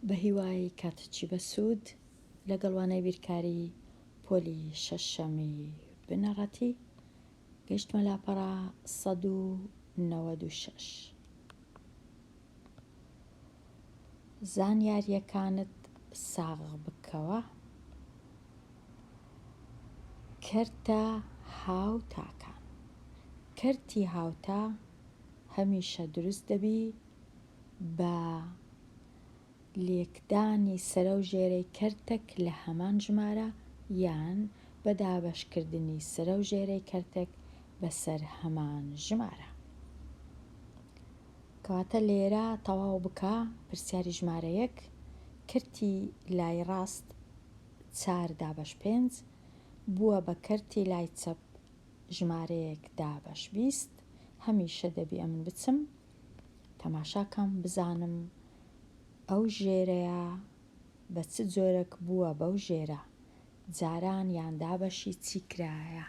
بەهیوای کاتێکی بەسوود لەگەڵ وانەی بیرکاری پۆلی شەشەمی بنەڕەتی گەیشتمە لاپەڕە 196. زانیارییەکانت ساغ بکەوە کەرتە هاوتاکان کەرتی هاوتا هەمیشە دروست دەبی بە لێکدانی سەرەو ژێرەی کەرتەک لە هەمان ژمارە یان بە دابەشکردنی سەرەو ژێرەی کەرتەک بەسەر هەمان ژمارە. کەواتە لێرە تەواو بکە پرسیاری ژمارە یەک، کەرتی لای ڕاست چار دابەش پێنج بووە بە کەرتی لای چەپ ژمارەیەک دابەش 20 هەمیشە دەبی ئەمن بچم تەماشا کەم بزانم ئەو ژێرەیە بە چ جۆرەک بووە بەو ژێرە جاران یان دابەشی چی کرایە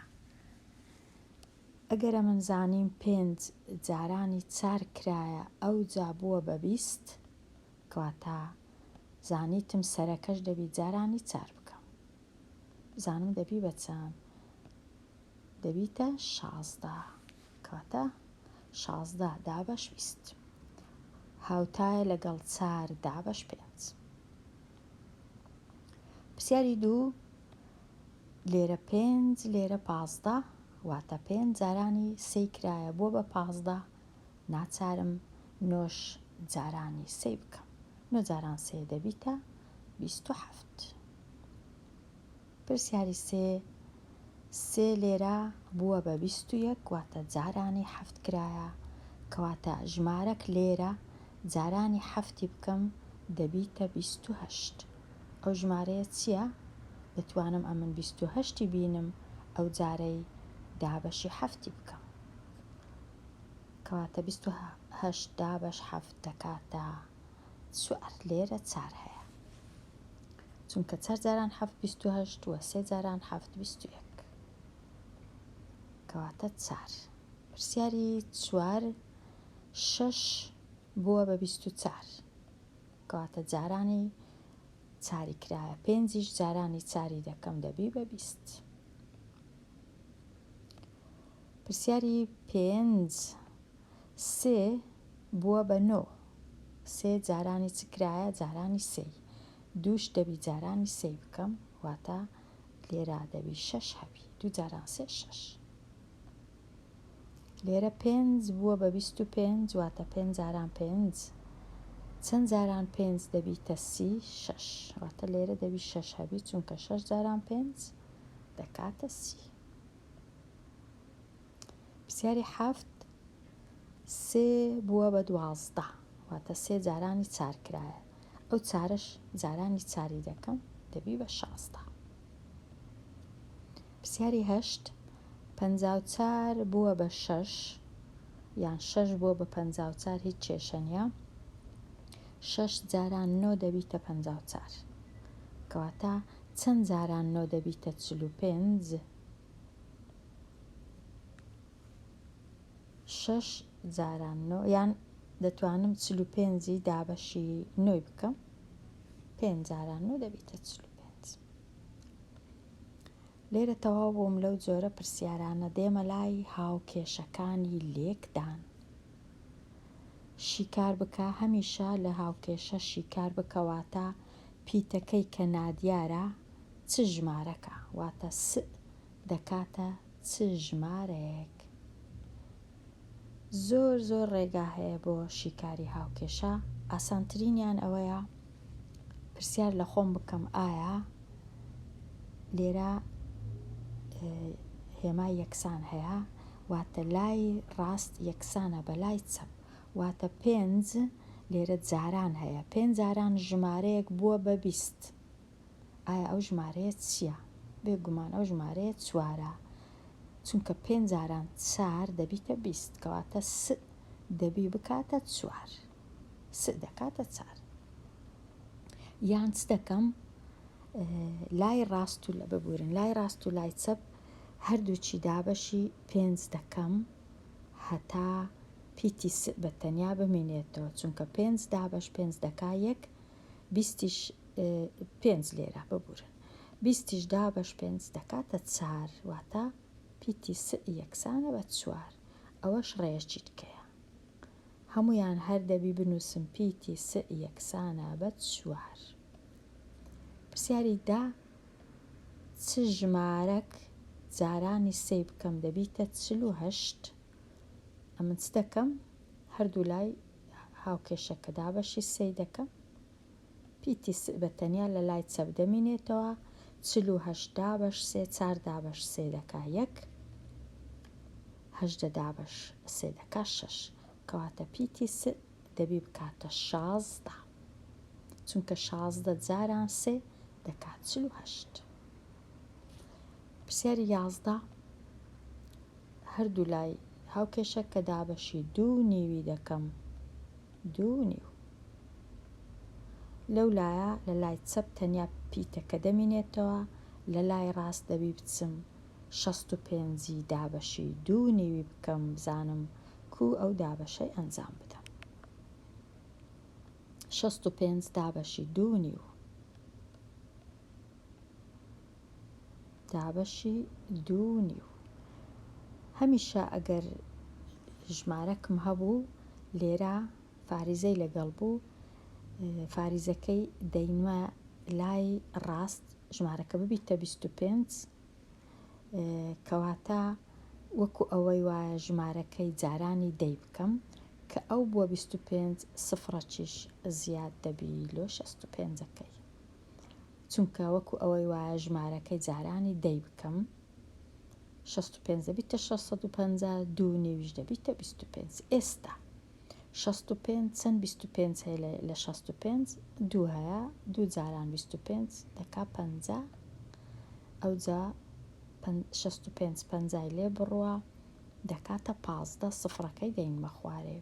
ئەگەر ئەمن زانیم پێنج جارانی چار کرایە ئەوجا بووە بە 20 کەواتە زانیتم سەرەکەش دەبی جارانی چار بکەم بزانم دەبی بە چەند دەبیتە 16 کەواتە 16 دابەش 20 هاوتایە لەگەڵ چار دابەش پێنج. پرسیاری دوو لێرە پێنج لێرە 15 واتە پێنج جارانی سێی کرایە بووە بە 15 ناچارم نۆش جارانی سێی بکەم نۆ جاران سێ دەبیتە 27. پرسیاری سێ، سێ لێرە بووە بە 21 واتە جارانی حەفت کرایە، کەواتە ژمارەک لێرە جارانی حەفتی بکەم دەبیتە 28. ئەو ژمارەیە چییە؟ دەتوانم ئەمن 28ی بینم ئەو جارەی دابەشی حەفتی بکەم. کەواتە 28 دابەش حەفت دەکاتە چوار، لێرە چار هەیە. چونکە چار جاران حەفت 28 و سێ جاران حەفت 21 کەواتە چار. پرسیاری چوار شەش بووە بە 24 کەواتە جارانی چاری کرایە پێنجیش جارانی چاری دەکەم دەبی بە 20. پرسیاری پێنج سێ بووە بە نۆ سێ جارانی چ کرایە جارانی سێی دووش دەبی جارانی سێی بکەم واتە لێرە دەبی شەش هەبی دوو جاران سێ شەش لێرە پێنج بووە بە 25 واتە پێنج جاران پێنج چەند جاران پێنج دەبیتە سی شەش واتە لێرە دەبی شەش هەبی چونکە شەش جاران پێنج دەکاتە سی. پرسیاری حەفت، سێ بووە بە 12 واتە سێ جارانی چار کرایە ئەو چارەش جارانی چاری دەکەم دەبی بە 16. پرسیاری هەشت، 54 بووە بە شەش یان شەش بووە بە 54 هیچ کێشە نییە شەش جاران نۆ دەبیتە 54 کەواتە چەند جاران نۆ دەبیتە 45؟ شەش جاران نۆ یان دەتوانم 45ی دابەشی نۆی بکەم پێنج جاران نۆ دەبیتە 45. لێرە تەواو بووم لەو جۆرە پرسیارانە دێمە لای هاوکێشەکانی لێکدان شیکار بکە هەمیشە لە هاوکێشە شیکار بکە واتە پیتەکەی کە نادیارە چ ژمارەکە واتە س دەکاتە چ ژمارەیەک؟ زۆر زۆر ڕێگا هەیە بۆ شیکاری هاوکێشە، ئاسانترینیان ئەوەیە پرسیار لە خۆم بکەم ئایا لێرە هێمای یەکسان هەیە واتە لای ڕاست یەکسانە بە لای چەپ واتە پێنج لێرە جاران هەیە پێنج جاران ژمارەیەک بووە بە 20 ئایا ئەو ژمارەیە چییە؟ بێ گومان ئەو ژمارەیە چوارە چونکە پێنج جاران چار دەبیتە 20 کەواتە س دەبی بکاتە چوار س دەکاتە چار یان چ دەکەم لای ڕاست و لە ببورن لای ڕاست و لای چەپ هەردووچی دابەشی پێنج دەکەم هەتا پیتی س بە تەنیا بمینێتەوە چونکە پێنج دابەش پێنج دەکا یەک. بیستیش پێنج لێرە ببورن بیستیش دابەش پێنج دەکاتە چار واتە پیتی س یەکسانە بە چوار ئەوەش ڕێیەکی دیکەیە هەموویان هەر دەبی بنووسم پیتی س یەکسانە بە چوار. پرسیاری دە چ ژمارەک جارانی سێی بکەم دەبیتە 48 ئەمن چ دەکەم هەردوو لای هاوکێشەکە دابەشی سێی دەکەم پیتی س بە تەنیا لە لای چەپ دەمینێتەوە 48 دابەش سێ چار دابەش سێ دەکا یەک 18 دابەش سێ دەکا شەش کەواتە پیتی س دەبی بکاتە 16 چونکە 16 جاران سێ دەکات 48. پرسیاری 11 هەردوو لای هاوکێشەکە دابەشی دوو نیوی دەکەم دوو نیو لەو لایە لە لای چەپ تەنیا پیتەکە دەمینێتەوە لە لای ڕاست دەبی بچم 65ی دابەشی دوو نیوی بکەم بزانم کوو ئەو دابەشەی ئەنجام بدەم. 65 دابەشی دوو نیو دابەشی دوو نیو هەمیشە ئەگەر ژمارەکم هەبوو لێرە فاریزەی لەگەڵ بوو فاریزەکەی دەینمە لای ڕاست ژمارەکە ببیتە 25 کەواتە وەکو ئەوەی وایە ژمارەکەی جارانی دەی بکەم کە ئەو بووە 25 سفرەکیش زیاد دەبی لۆ 65ەکەی چونکە وەکو ئەوەی وایە ژمارەکەی جارانی دەی بکەم 65 دەبیتە 650 دوو نیویش دەبیتە 25 ئێستا 65 چەند 25 هەیە لە 65 دوو هەیە دوو جاران 25 دەکا 50 ئەوجا 65 پەنجای لێ بڕوا دەکاتە 15 سفرەکەی دەینمە خوارێ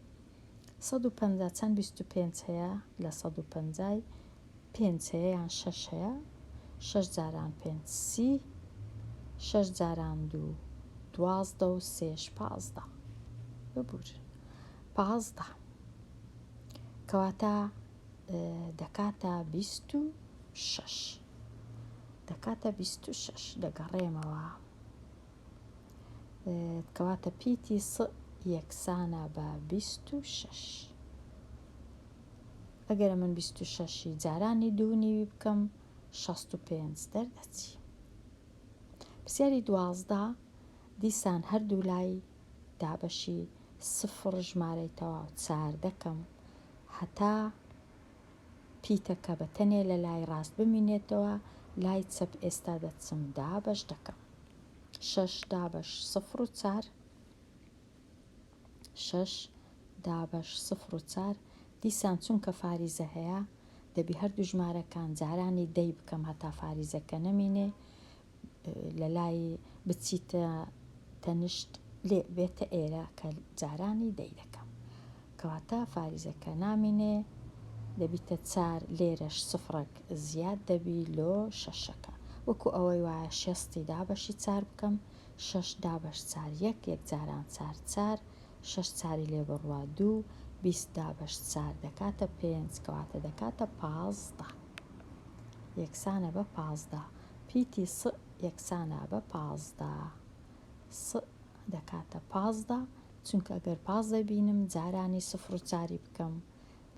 150 چەند 25 هەیە لە 150 پێنج هەیە یان شەش هەیە شەش جاران پێنج سی شەش جاران دوو 12 و سێش 15 ببورن 15 کەواتە دەکاتە 26 دەکاتە 26 دەگەڕێمەوە کەواتە پیتی س یەکسانە بە 26 ئەگەر من 26ی جارانی دوو نیوی بکەم 65 دەردەچی. پرسیاری 12 دیسان هەردوو لای دابەشی سفر ژمارەی تەواو چار دەکەم هەتا پیتەکە بە تەنێ لە لای ڕاست بمینێتەوە لای چەپ ئێستا دەچم دابەش دەکەم شەش دابەش سفر و چار شەش دابەش سفر و چار دیسان چونکە فاریزە هەیە دەبی هەردوو ژمارەکان جارانی دەی بکەم هەتا فاریزەکە نەمینێ لە لای بچیتە تەنشت لێ بێتە ئێرە کە جارانی دەی دەکەم کەواتە فاریزەکە نامینێ دەبیتە چار لێرەش سفرەک زیاد دەبی لۆ شەشەکە وەکو ئەوەی وایە شێستی دابەشی چار بکەم شەش دابەش چار یەک یەک جاران چار چار شەش چاری لێ بڕوا دوو 20 دابەش چار دەکاتە پێنج کەواتە دەکاتە 15 یەکسانە بە 15 پیتی س یەکسانە بە 15 س دەکاتە 15 چونکە ئەگەر 15 بینم جارانی سفر و چاری بکەم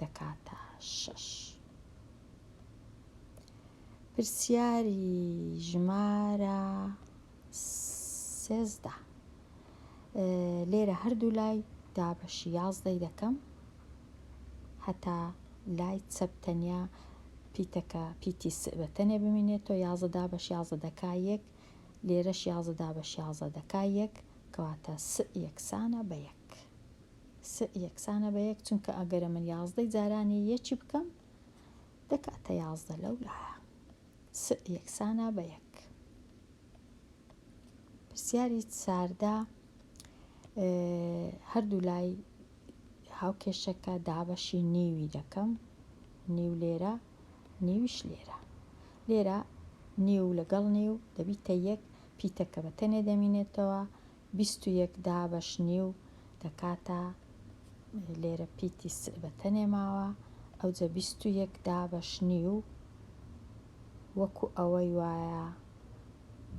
دەکاتە شەش. پرسیاری ژمارە 13 لێرە هەردوو لای دابەشی یازدەی دەکەم هەتا لای چەپ تەنیا پیتەکە پیتی س بە تەنێ بمینێتەوە یازدە دابەش یازدە دەکا یەک لێرەش یازدە دابەش یازدە دەکا یەک کەواتە س یەکسانە بە یەک س یەکسانە بە یەک چونکە ئەگەرە من یازدەی جارانی یەکی بکەم دەکاتە یازدە لەو لایە س یەکسانە بە یەک. پرسیاری چاردە هەردوو لای هاوکێشەکە دابەشی نیوی دەکەم نیو لێرە نیویش لێرە لێرە نیو لەگەڵ نیو دەبیتە یەک پیتەکە بە تەنێ دەمینێتەوە 21 دابەش نیو دەکاتە لێرە پیتی س بە تەنێ ماوە. ئەوجە 21 دابەش نیو وەکو ئەوەی وایە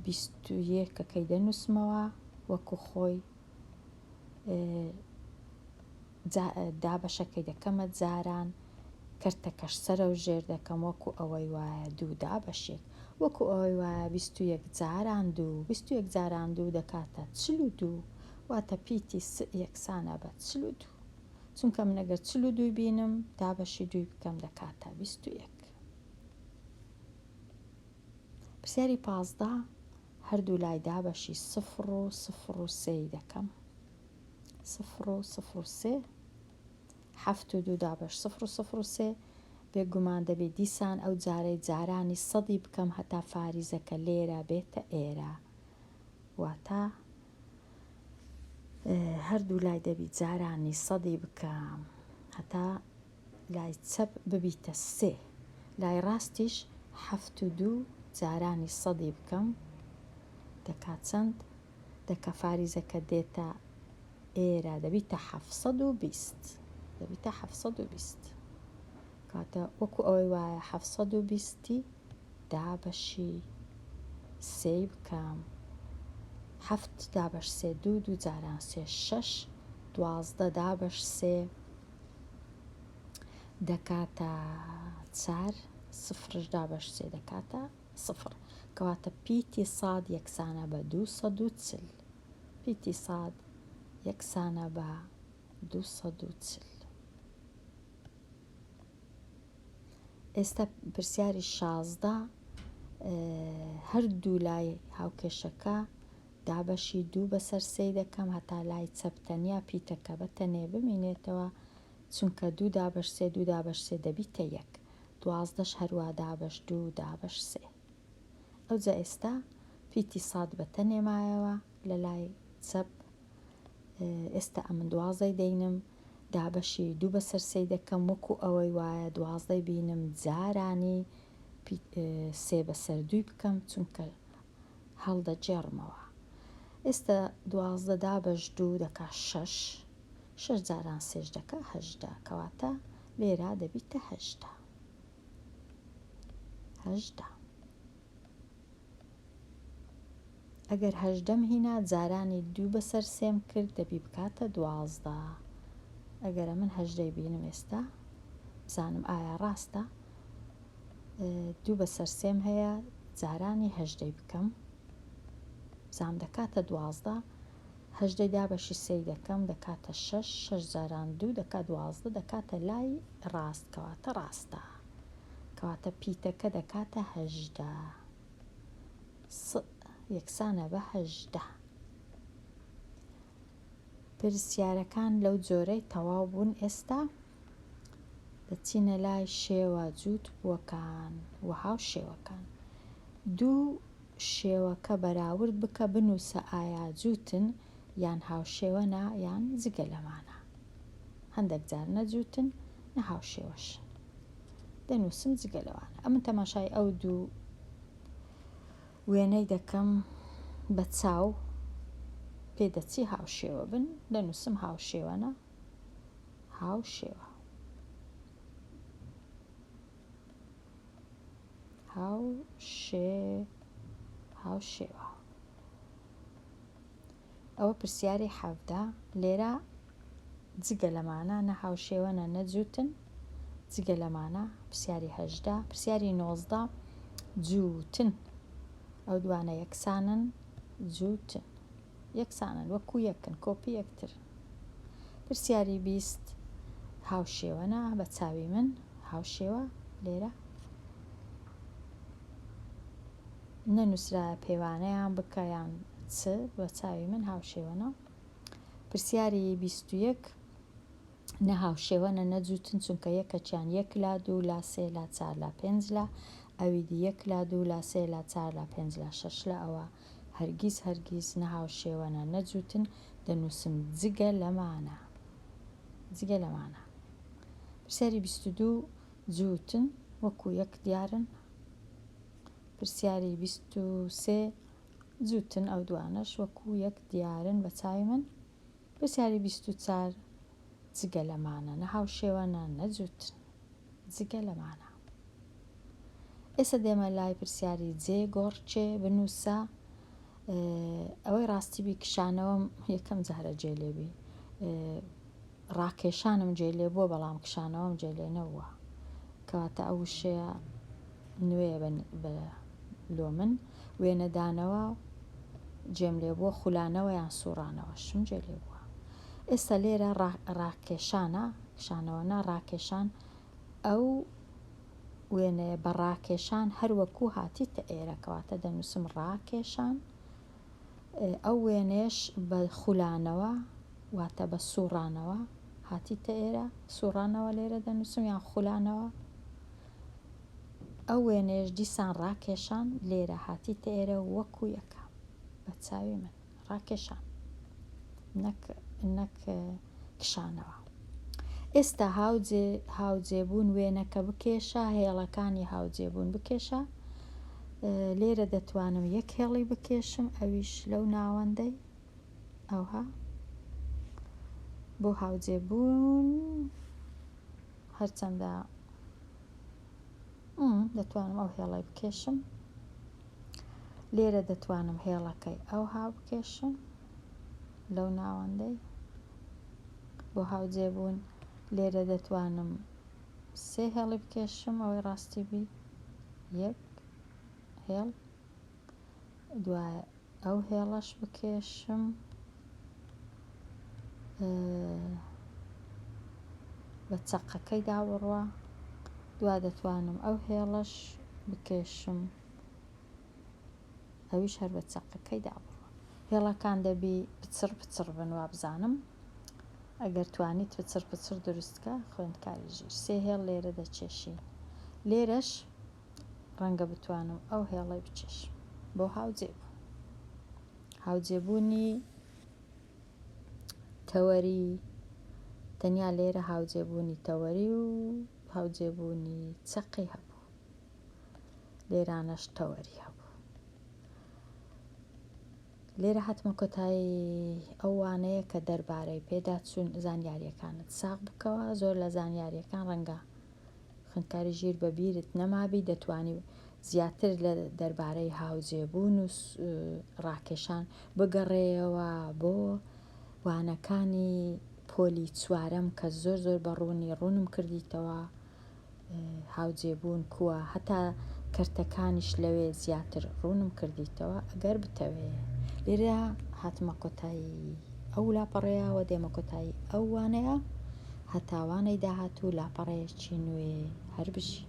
21 ەکەی دەنووسمەوە وەکو خۆی دابەشەکەی دەکەمە جاران کەرتەکەش سەرەو ژێر دەکەم وەکو ئەوەی وایە دوو دابەش یەک وەکو ئەوەی وایە 21 جاران دوو 21 جاران دوو دەکاتە 42 واتە پیتی س یەکسانە بە 42 چونکە من ئەگەر 42 بینم دابەشی دووی بکەم دەکاتە 21. پرسیاری 15 هەردوو لای دابەشی سفر و سفر و سێی دەکەم سفر و سفر و سێ حەفت و دوو دابەش سفر و سفر و سێ بێگومان دەبێ دیسان ئەو جارەی جارانی سەدی بکەم هەتا فاریزەکە لێرە بێتە ئێرە واتە هەردوو لای دەبی جارانی سەدی بکەم هەتا لای چەپ ببیتە سێ لای ڕاستیش حەفت و دوو جارانی سەدی بکەم دەکا چەند؟ دەکا فاریزەکە دێتە ئێرە دەبیتە 720 دەبیتە 720 کاتە وەکو ئەوەی وایە 720ی دابەشی سێی بکەم حەفت دابەش سێ دوو دوو جاران سێ شەش 12 دابەش سێ دەکاتە چار سفرش دابەش سێ دەکاتە سفر کەواتە پیتی ساد یەکسانە بە 240 پیتی ساد یەکسانە بە 240. ئێستا پرسیاری 16 هەردوو لای هاوکێشەکە دابەشی دوو بەسەر سێی دەکەم هەتا لای چەپ تەنیا پیتەکە بە تەنێ بمینێتەوە چونکە دوو دابەش سێ دوو دابەش سێ دەبیتە یەک دوازدەش هەروا دابەش دوو دابەش سێ ئەوجا ئێستا پیتی ساد بە تەنێ مایەوە لە لای چەپ ئێستا ئەمن دوازدەی دەینم دابەشی دوو بەسەر سێی دەکەم وەکو ئەوەی وایە دوازدەی بینم جارانی سێ بەسەر دووی بکەم چونکە هەڵدەگێڕمەوە ئێستا دوازدە دابەش دوو دەکا شەش شەش جاران سێش دەکا هەژدە کەواتە لێرە دەبیتە هەژدە هەژدە ئەگەر هەژدەم هینا جارانی دوو بەسەر سێم کرد دەبی بکاتە دوازدە ئەگەر من هەژدەی بینم ئێستا بزانم ئایا ڕاستە دوو بەسەر سێم هەیە جارانی هەژدەی بکەم بزانم دەکاتە دوازدە هەژدەی دابەشی سێی دەکەم دەکاتە شەش شەش جاران دوو دەکا دوازدە دەکاتە لای ڕاست کەواتە ڕاستە کەواتە پیتەکە دەکاتە هەژدە س یەکسانە بە هەژدە. پرسیارەکان لەو جۆرەی تەواو بوون ئێستا دەچینە لای شێوە جووت بووەکان و هاوشێوەکان. دوو شێوەکە بەراورد بکە بنووسە ئایا جووتن یان هاوشێوەنە یان جگە لەمانە. هەندێک جار نە جووتن نە هاوشێوەشن. دەنووسم جگە لەوانە. ئەمن تەماشای ئەو دوو وێنەی دەکەم بە چاو پێدەچی هاوشێوە بن دەنووسم هاوشێوەنە هاوشێوە هاوشێ هاوشێوە ئەوە پرسیاری حەڤدە لێرە جگە لەمانە نە هاوشێوەنە نە جووتن جگە لەمانە پرسیاری هەژدە پرسیاری نۆزدە جووتن ئەو دوانە یەکسانن جووتن یەکسانن وەکو یەکن کۆپی یەکتر پرسیاری بیست هاوشێوەنە بە چاوی من هاوشێوە لێرە نەنووسرایە پێوانەیان بکە یان چ بە چاوی من هاوشێوەنە پرسیاری 21 نە هاوشێوەنە نە جووتن چونکە یەکەکیان یەک لا دوو لا سێ لا چار لا پێنج لا ئەوی دی یەک لا دوو لا سێ لا چار لا پێنج لا شەش لا ئەوە هەرگیز هەرگیز نە هاوشێوەنە نە جووتن دەنووسم جگە لەمانە جگە لەمانە پرسیاری 22 جووتن وەکو یەک دیارن پرسیاری 23 جووتن ئەو دوانەش وەکو یەک دیارن بە چاوی من پرسیاری 24 جگە لەمانە نە هاوشێوەنە نە جووتن. جگە لەمانە. ئێستا دێمە لای پرسیاری جێ گۆڕکێ بنووسە ئەوەی ڕاستی بی کشانەوەم یەکەم جارە جێ لێبی ڕاکێشانم جێ لێ بووە بەڵام کشانەوەم جێ لێ نەبووە کەواتە ئەو وشەیە نوێیە بە لۆ من وێنەدانەوە جێم لێ بووە خولانەوە یان سوڕانەوەشم جێ لێ بووە ئێستا لێرە ڕاکێشانە کشانەوە نا ڕاکێشان ئەو وێنەیە بە ڕاکێشان هەر وەکوو هاتیتە ئێرە کەواتە دەنووسم ڕاکێشان ئەو وێنەیەش بە خولانەوە واتە بە سوڕانەوە هاتیتە ئێرە سوڕانەوە لێرە دەنووسم یان خولانەوە ئەو وێنەیەش دیسان ڕاکێشان لێرە هاتیتە ئێرە وەکو یەکە بە چاوی من ڕاکێشان نەک نەک کشانەوە. ئێستا هاوجێ هاوجێبوون وێنەکە بکێشە هێڵەکانی هاوجێبوون بکێشە لێرە دەتوانم یەک هێڵی بکێشم ئەویش لەو ناوەندەی ئەوها بۆ هاوجێبوون هەرچەندە دەتوانم ئەو هێڵی بکێشم لێرە دەتوانم هێڵەکەی ئەوها بکێشم لەو ناوەندەی بۆ هاوجێ بوون لێرە دەتوانم سێ هێڵی بکێشم ئەوەی ڕاستی بی یەک هێڵ دوای ئەو هێڵەش بکێشم بە چەقەکەی دابڕوە دوا دەتوانم ئەو هێڵەش بکێشم ئەویش هەر بە چەقەکەی دابڕوە هێڵەکان دەبی پچڕ پچڕ بن وابزانم ئەگەر توانیت پچڕ پچڕ دروست کە خوێندکاری ژیر سێ هێڵ لێرە دەکێشین لێرەش ڕەنگە بتوانم ئەو هێڵەی بکێشم بۆ هاوجێ بوون هاوجێبوونی تەوەری تەنیا لێرە هاوجێبوونی تەوەری و هاوجێبوونی چەقی هەبوو لێرانەش تەوەری هەبوو. لێرە هاتمە کۆتایی ئەو وانەیە کە دەربارەی پێداچوون زانیاریەکانت ساغ بکەوە زۆر لە زانیاریەکان ڕەنگە خوێندکاری ژیر بە بیرت نەمابی دەتوانی زیاتر لە دەربارەی هاوجێبوون و ڕاکێشان بگەڕێیەوە بۆ وانەکانی پۆلی چوارەم کە زۆر زۆر بە ڕوونی ڕوونم کردیتەوە هاوجێبوون کووە هەتا کەرتەکانیش لەوێ زیاتر ڕوونم کردیتەوە ئەگەر بتەوێ. لێرە هاتمە کۆتایی ئەو لاپەڕەیە وە دێمە کۆتایی ئەو وانەیە هەتا وانەی داهاتوو لاپەڕەیەکی نوێ هەر بژی.